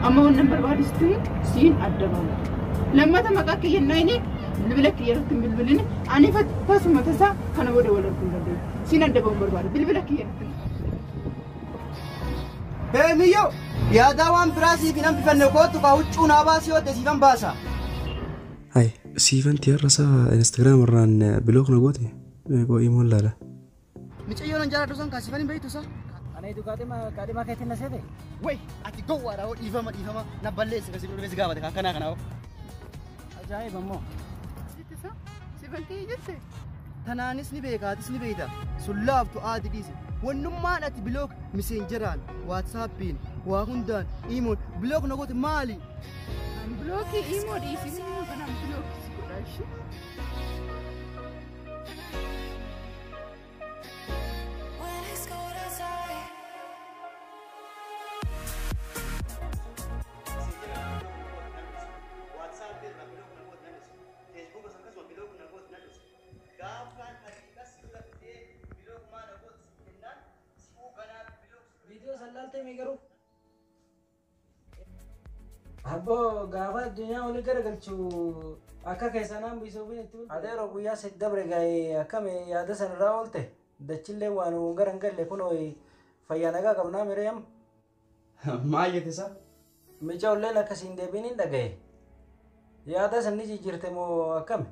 Amma wannan barbaadu sitti himu siin adda baana. Lammata maqaa kiyya hin dhayini bilbila kiyya irratti hin bilbilini ani tasuma tasaa kana booda wal arguu hin dandeenyu. Siin adda ba'uun barbaada bilbila kiyya irratti. Hee miyyoo! Yaadaa waan biraa siif hin hambifanne koottu kaa huccuu naa baasii hodhe siifan baasa. Hay siifanti har'a isaa Instagram irraan bilook na goote qoo imoon laala. Micayyoon an jaaladhu san kaa siifan hin beektu isaa. Ani kaadhima kaadhima keetiin na seete. Way ati gowwaadha hoo dhiifama dhiifama na balleessi kasi dhufee si gaafate akkanaa kanaa hoo. Ajaa'iba immoo. Jette isaa siifan kiyya jette. Tanaanis ni beeka atis ni beekta sun laaftu aadi dhiisi wannummaan ati bilook miseenjeraan waatsaappiin waa hundaan iimoon bilook na goote maali? An bilookii imoo dhiisii immoo kanaan bilookii si godha ishee. When it's cold outside. Viidiyoo san laaltee mee garuu? Abboo gaafa addunyaa olii garagalchu akka keessanaan biisuufin itti bulchu. Adeeroo guyyaa si dabre ga'ee akkam yaada san irraa oolte dachillee waan gara hin galle kunoo fayyaa nagaa qabnaa miree amma. Maal jette isaa? Micoolleen akkasiin deebiin hin dhagaye. Yaada san ni jijjiirte moo akkami?